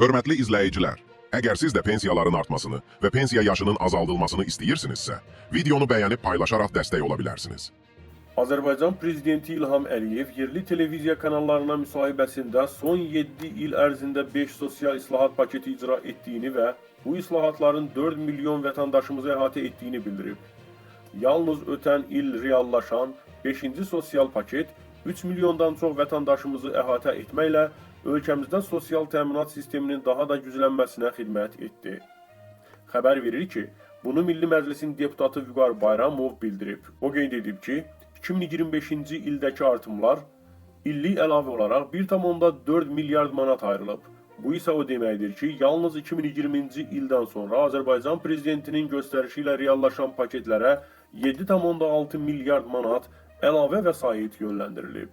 Hörmətli izləyicilər, əgər siz də pensiyaların artmasını və pensiya yaşının azaldılmasını istəyirsinizsə, videonu bəyənib paylaşaraq dəstək ola bilərsiniz. Azərbaycan prezidenti İlham Əliyev yerli televiziya kanallarına müsahibəsində son 7 il ərzində 5 sosial islahat paketi icra etdiyini və bu islahatların 4 milyon vətəndaşımızı əhatə etdiyini bildirib. Yalnız ötən il reallaşan 5-ci sosial paket 3 milyondan çox vətəndaşımızı əhatə etməklə ölkəmizdə sosial təminat sisteminin daha da güclənməsinə xidmət etdi. Xəbər verir ki, bunu Milli Məclisin deputatı Vüqar Bayramov bildirib. O qeyd edib ki, 2025-ci ildəki artımlar illik əlavə olaraq 1,4 milyard manat ayrılıb. Bu isə o deməkdir ki, yalnız 2020-ci ildən sonra Azərbaycan prezidentinin göstərişi ilə reallaşan paketlərə 7,6 milyard manat əlavə vəsait yönləndirilib.